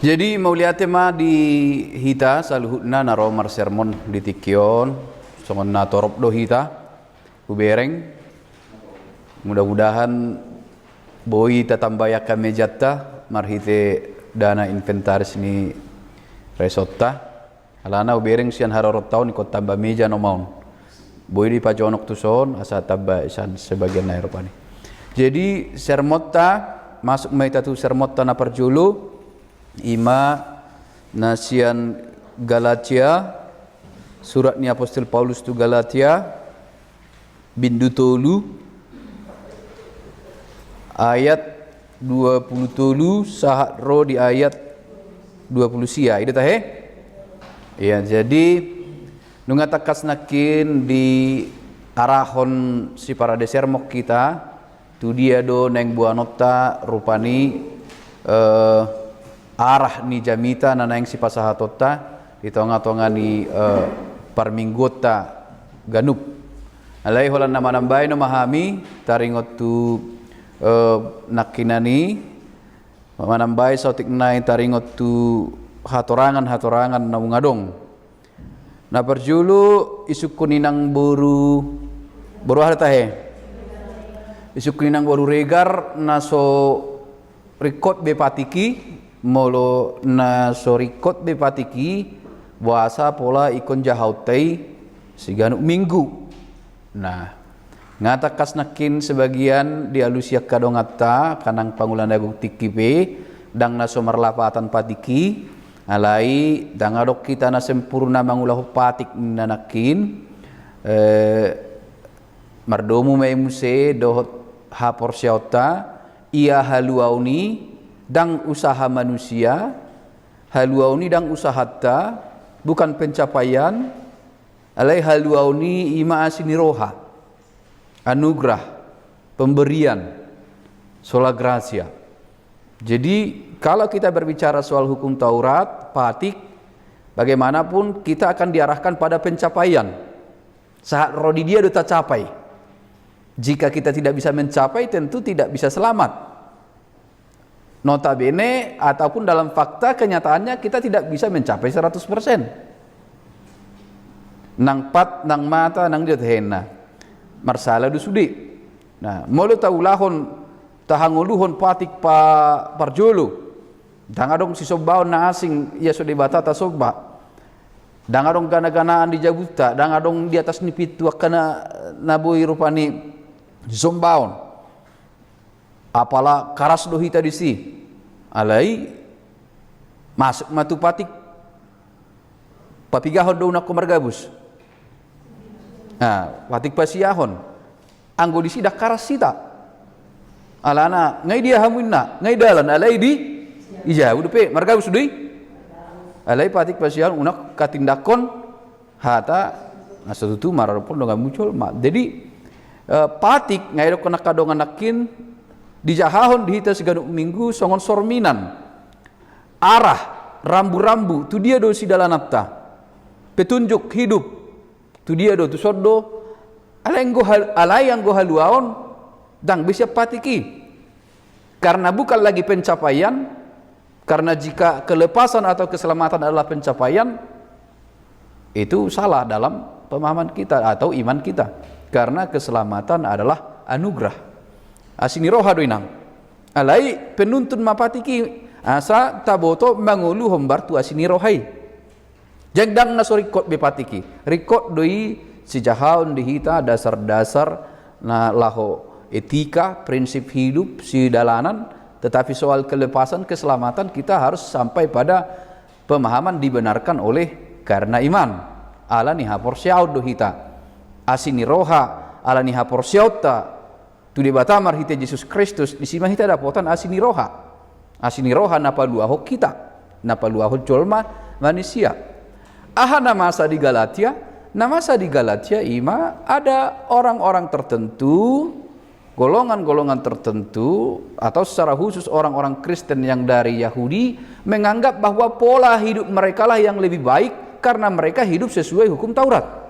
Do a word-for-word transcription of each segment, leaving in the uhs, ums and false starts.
Jadi mauliate ma di hita saluhutna na ro marsermon di tingki on, songon na torop do hita hubereng. Mudah-mudahan boi tatambai angka mejanta marhite dana inventaris ni resonta. Alana hubereng sian haroronta on ingkon tamba meja nama on. Boi dipajonok tu son asa tamba sian sebagian nai rupani. Jadi sermonta, masuk ma hita tu sermonta na parjolo, ima na sian Galatia, surat ni apostel Paulus tu Galatia, bindu tolu, ayat dua puluh tolu sahat ro di ayat dua puluh sia. Ido tahe? Iya, jadi nunga tangkas nangkin diarahon siparade sermon hita, tu dia do naeng boanonta rupani, eh, arah ni jamita na naeng sipasahatonta di tonga-tonga ni, eh, parmingguonta ganup. Alai holan na manambai nama hami taringot tu, eh, nangkinan i, manambai saotik nai taringot tu hatorangan-hatorangan naung adong. Na parjolo isungkun inang boru, boru aha do tahe? Isungkun inang boru Regar na so ringkot be patik i, molo na so ringkot be patik i, boasa pola ingkon jahaonta i siganup minggu. Nah, nga tangkas nangkin sebagian dialusi angka donganta, angka nang pangula na agung tingki pe, ndang na so marlapatan patik i, alai ndang adong hita na sempurna mangulahon patik ninna nangkin, eh, mardomu ma i muse dohot haporseaonta, ia haluaon i ndang usaha manusia, haluaon i ndang usahanta, bukan pencapaian, alai haluaon i ima asi ni roha, anugerah, pemberian, sola gratia. Jadi, kalau kita berbicara soal hukum Taurat, patik, bagaimanapun kita akan diarahkan pada pencapaian. Sahat ro di dia do tacapai. Jika kita tidak bisa mencapai, tentu tidak bisa selamat. Notabene, ataupun dalam fakta kenyataannya kita tidak bisa mencapai seratus persen. Nang pat, nang mata, nang dia tahenna. Marsala do sude. Nah, molo taulahon, tahangoluhon patik pa, parjolo. Ndang adong sisombaon na asing, ia so Debata tasomba. Ndang adong gana-ganaan di jabunta, ndang adong di atas ni pintu angka na, na boi rupani sisombaon. Apala karas do hita disi. Alai masuk ma tu patik papigahon do unang ho margabus. Nah, patik pasiahon. Anggo disi ndang karas hita. Alana, nga i dia hamu inna, nga i dalan, alai di, ija, udah pe, margabus do i. Alai patik pasiahon unang katindanghon hata na so tutu maradophon dongan mujol ma. Jadi, eh, patik, nga i dohot angka dongan nangkin, dijahahon di hita siganup minggu songon sorminan, arah, rambu-rambu, tu dia do sidalananta, petunjuk hidup, tu dia do, tu son do, alai anggo hal-, alai anggo haluaon, ndang be sian patik i. Karena bukan lagi pencapaian, karena jika kelepasan atau keselamatan adalah pencapaian, itu salah dalam pemahaman kita atau iman kita. Karena keselamatan adalah anugerah. Asi ni roha do inang. Alai penuntun ma patik i, asa taboto mangolu hombar tu asi ni roha i. Jadi ndang na so ringkot be patik i. Ringkot do i sijahaon di hita dasar-dasar na laho etika, prinsip hidup, sidalanan, tetapi soal kelepasan, keselamatan, kita harus sampai pada pemahaman dibenarkan oleh karena iman. Ala ni haporseaon do hita. Asi ni roha, ala ni haporseaonta tu Debata marhite Jesus Kristus, disi ma hita dapotan asi ni roha. Asi ni roha na paluahon hita, na paluahon jolma manisia. Aha na masa di Galatia? Na masa di Galatia ima ada orang-orang tertentu, golongan-golongan tertentu, atau secara khusus orang-orang Kristen yang dari Yahudi menganggap bahwa pola hidup merekalah yang lebih baik karena mereka hidup sesuai hukum Taurat.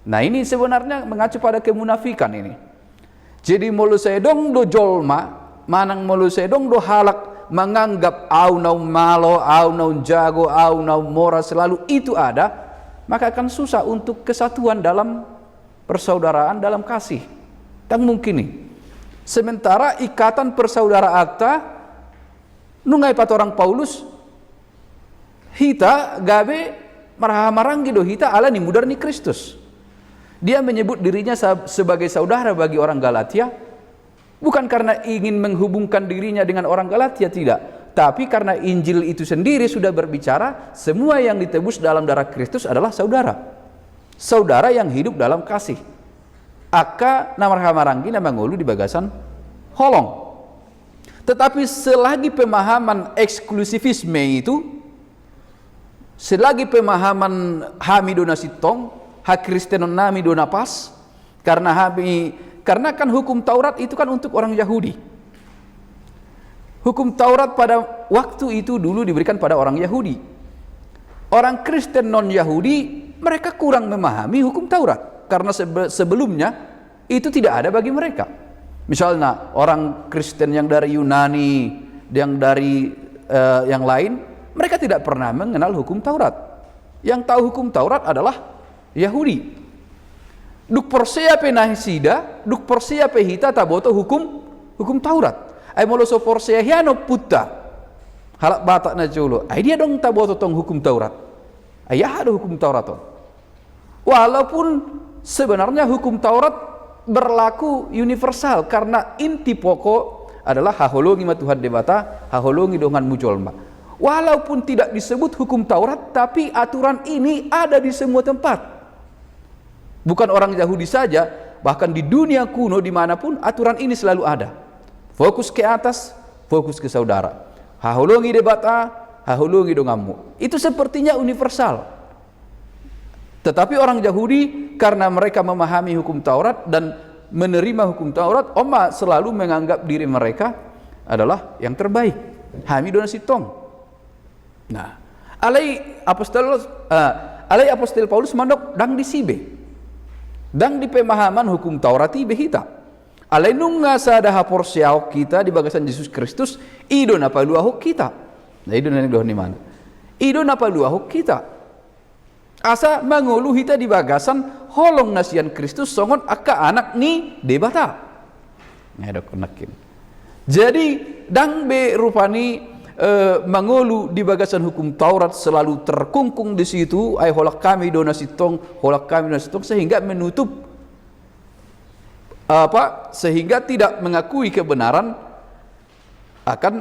Nah, ini sebenarnya mengacu pada kemunafikan ini. Jadi molo sai adong do jolma, manang molo sai adong do halak menganggap au naung malo, au naung jago, au naung mora selalu itu ada, maka akan susah untuk kesatuan dalam persaudaraan, dalam kasih. Ndang mungkin i. Sementara ikatan persaudaraanta, nunga dipatorang Paulus, hita gabe marhahamaranggi do hita ala ni mudar ni Kristus. Dia menyebut dirinya sa-, sebagai saudara bagi orang Galatia, bukan karena ingin menghubungkan dirinya dengan orang Galatia, tidak. Tapi karena Injil itu sendiri sudah berbicara, semua yang ditebus dalam darah Kristus adalah saudara. Saudara yang hidup dalam kasih. Angka na marhahamaranggi na mangolu di bagasan holong. Tetapi selagi pemahaman eksklusivisme itu, selagi pemahaman hami do na sintong, hakristenon nami do na pas, karena hami, karena kan hukum Taurat itu kan untuk orang Yahudi. Hukum Taurat pada waktu itu dulu diberikan pada orang Yahudi. Orang Kristen non-Yahudi, mereka kurang memahami hukum Taurat, karena sebe-, sebelumnya itu tidak ada bagi mereka. Misalnya, orang Kristen yang dari Yunani, yang dari, eh, yang lain, mereka tidak pernah mengenal hukum Taurat. Yang tahu hukum Taurat adalah Yahudi. Dung porsea pe nasida, dung porsea pe hita taboto hukum, hukum Taurat. Ai molo so porsea hian ompunta, halak Batak na jolo, ai dia dong taboto tong hukum Taurat? Ai aha do hukum Taurat on? Walaupun sebenarnya hukum Taurat berlaku universal, karena inti pokok adalah haholongi ma Tuhan Debata, haholongi donganmu jolma. Walaupun tidak disebut hukum Taurat, tapi aturan ini ada di semua tempat. Bukan orang Yahudi saja, bahkan di dunia kuno dimanapun aturan ini selalu ada. Fokus ke atas, fokus ke saudara. Haholongi Debata, haholongi donganmu. Itu sepertinya universal. Tetapi orang Yahudi, karena mereka memahami hukum Taurat dan menerima hukum Taurat, on ma selalu menganggap diri mereka adalah yang terbaik. Hami do na sintong. Nah, alai apostel, eh, alai apostel Paulus mandok ndang disi be. Ndang di pemahaman hukum Taurat i be hita. Alai nunga sada haporseaon hita di bagasan Jesus Kristus, i do na paluahon hita. Nah, i do na nidok ni mana? I do na paluahon hita. Asa mangolu hita di bagasan holong na sian Kristus songon angka anak ni Debata. Ngai do konakin. Jadi, ndang be rupani, eh, mangolu di bagasan hukum Taurat selalu terkungkung di situ, ai holan hami do na sintong, holan hami do na sintong, sehingga menutup, apa, sehingga tidak mengakui kebenaran akan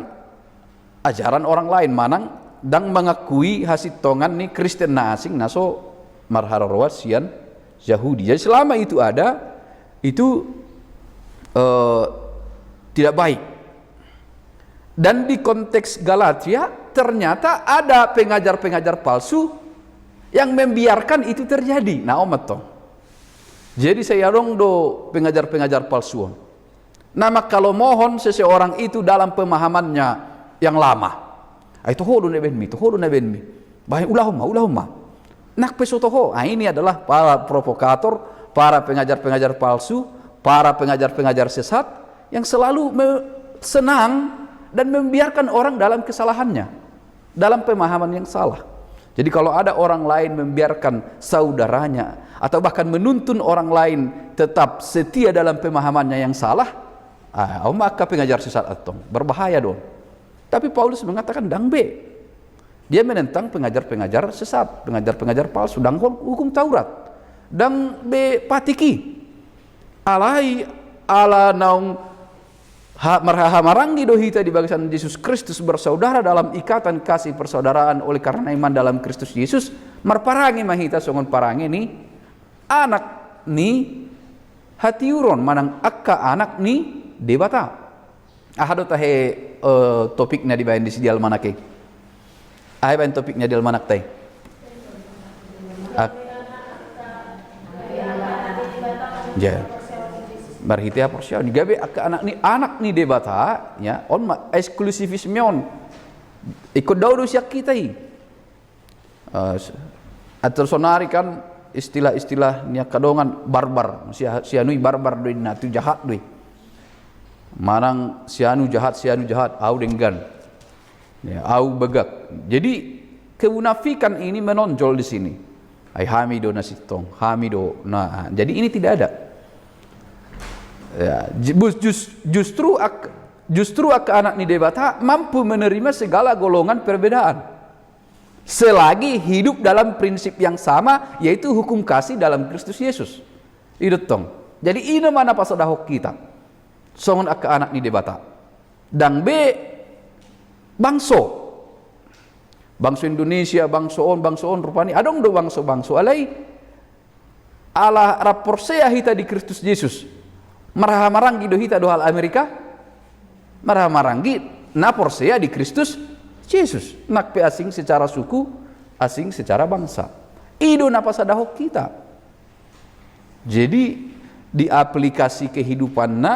ajaran orang lain, manang ndang mengakui hasintongan ni Kristen na asing na so marharoroan sian Yahudi. Jadi selama itu ada, itu, eh, tidak baik. Dan di konteks Galatia, ternyata ada pengajar-pengajar palsu yang membiarkan itu terjadi. Nah, on ma tong. Jadi sai adong do pengajar-pengajar palsu on. Na manghalomohon seseorang itu dalam pemahamannya yang lama. Ai toho do na baenmi, toho do na baenmi. Bahen, ulahon ma, ulahon ma. Nang pe so toho. Ah, ini adalah para provokator, para pengajar-pengajar palsu, para pengajar-pengajar sesat yang selalu me-, senang dan membiarkan orang dalam kesalahannya, dalam pemahaman yang salah. Jadi kalau ada orang lain membiarkan saudaranya atau bahkan menuntun orang lain tetap setia dalam pemahamannya yang salah, ah, on ma angka pengajar sesat antong, berbahaya do on. Tapi Paulus mengatakan ndang be. Dia menentang pengajar-pengajar sesat, pengajar-pengajar palsu, ndang hol hukum Taurat. Ndang be patik i. Alai ala naung ha-, marhahamaranggi do hita di bagasan Jesus Kristus, bersaudara dalam ikatan kasih persaudaraan oleh karena iman dalam Kristus Yesus, marparange ma hita songon parange ni anak ni hatiuron, manang angka anak ni Debata. Aha do tahe, eh, topikna dibaen disi di almanak i? Aha dibaen topikna di almanak ta i? Ak-, ya. Marhite haporseaon. Gabe angka anak ni, anak ni Debata, ya, on ma eksklusivisme on. Ingkon dao do sian hita i. Eh, s-, atur sonari kan istilah-istilah ni angka dongan barbar. Si, si anu i barbar do inna, tu jahat do i. Manang si anu jahat, si anu jahat, au denggan. Ya, au bagak. Jadi kemunafikan ini menonjol di sini. Ai hami do na sintong, hami do na. Jadi ini tidak ada. Ya, ju-, justru ak-, justru angka anak ni Debata mampu menerima segala golongan perbedaan. Selagi hidup dalam prinsip yang sama, yaitu hukum kasih dalam Kristus Yesus. I do tong. Jadi i ma na pasadahon hita songon angka anak ni Debata. Ndang be bangso. Bangso Indonesia, bangso on, bangso on, rupani adong do bangso-bangso, alai ala rap porsea hita di Kristus Jesus. Marhahamaranggi do hita dohot Amerika? Marhahamaranggi na porsea di Kristus Jesus. Nang pe asing secara suku, asing secara bangsa. I do na pasadahon hita. Jadi di aplikasi kehidupanna,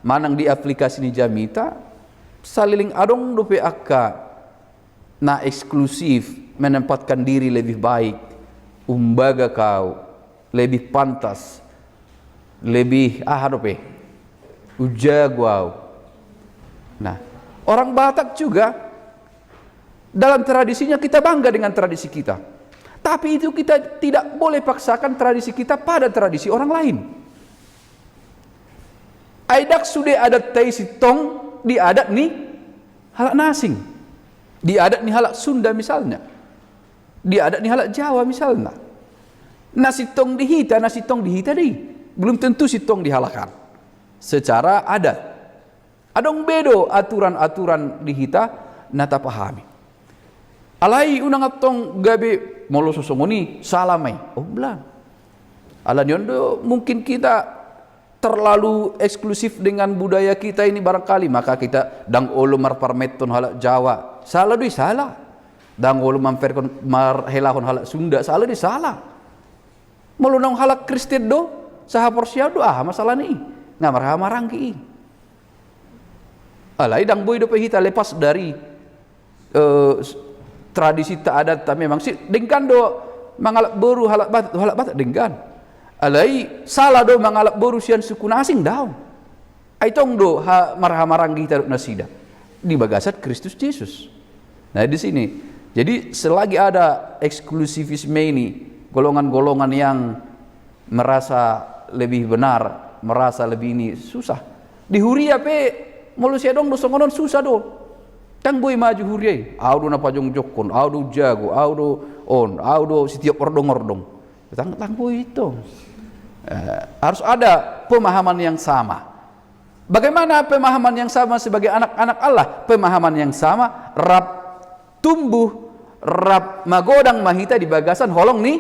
manang di aplikasi ni jamita, saleleng adong dope angka na eksklusif, menempatkan diri lebih baik, umbaga kau, lebih pantas, lebih aha dope, ujago au. Nah, orang Batak juga dalam tradisinya kita bangga dengan tradisi kita. Tapi itu kita tidak boleh paksakan tradisi kita pada tradisi orang lain. Ai ndang sude adat ta i sintong di adat ni halak na asing. Di adat ni halak Sunda misalnya. Di adat ni halak Jawa misalnya. Na sintong di hita, na sintong di hita do i. Belum tentu sintong di halak an. Secara adat. Adong be do aturan-aturan di hita na tapahami. Alai unang antong gabe molo so songon i, sala ma i. Omblang. Alani on do mungkin kita terlalu eksklusif dengan budaya kita ini barangkali, maka kita ndang olo marparmeton halak Jawa. Sala do i, sala. Ndang olo mamferkon marhelahon halak Sunda, sala do i, sala. Molo naung halak Kristen do, sahaporseaon do, aha masalahna i? Nga marhahamaranggi i. Alai ndang boi dope hita lepas dari, eh, s-, tradisi ta, adat ta memang. Si, denggan do mangalap boru halak Batak, halak Batak denggan. Alai sala do mangalap boru sian suku na asing, daong. Ai tong do ha-, marhahamaranggi hita dohot nasida di bagasan Kristus Jesus. Nah, di sini. Jadi selagi ada eksklusivisme ini, golongan-golongan yang merasa lebih benar, merasa lebih ini, susah. Di huria pe molo sai adong do songon on, susah do. Ndang boi maju huria i. Au do na pajongjongkon, au do jago, au do on, au do sitiop ordong-ordong. Ndang, ndang boi tong. Eh, harus ada pemahaman yang sama. Bagaimana pemahaman yang sama sebagai anak-anak Allah? Pemahaman yang sama, rap tumbuh, rap magodang ma hita di bagasan holong ni,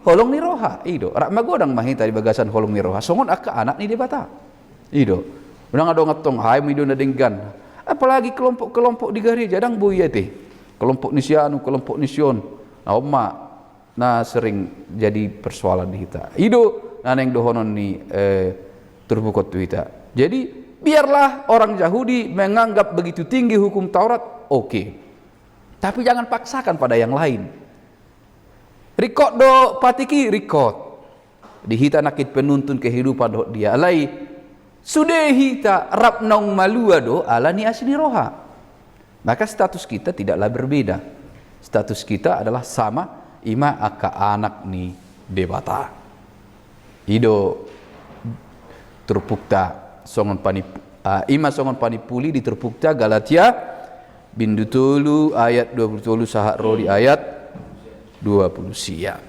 holong ni roha. I do, rap magodang ma hita di bagasan holong ni roha songon angka anak ni Debata. I do. Unang adong antong, ai i do na denggan. Apalagi kelompok-kelompok di gareja, ndang boi ate. Kelompok ni si anu, kelompok ni si on. Nah, on ma na sering jadi persoalan di hita. I do na naeng dohonon ni, eh, turpuk on tu hita. Jadi, biarlah orang Yahudi menganggap begitu tinggi hukum Taurat, oke. Tapi jangan paksakan pada yang lain. Ringkot do patik i, ringkot. Di hita nangkin penuntun kehidupan dohot dia. Alai sude hita rap naung malua do ala ni asi ni roha. Maka status kita tidaklah berbeda. Status kita adalah sama, i ma angka anak ni Debata. I do turpukta songon panip-, ah, i ma songon panimpuli di turpukta Galatia bindu tolu ayat dua puluh tolu sahat ro di ayat dua puluh sia.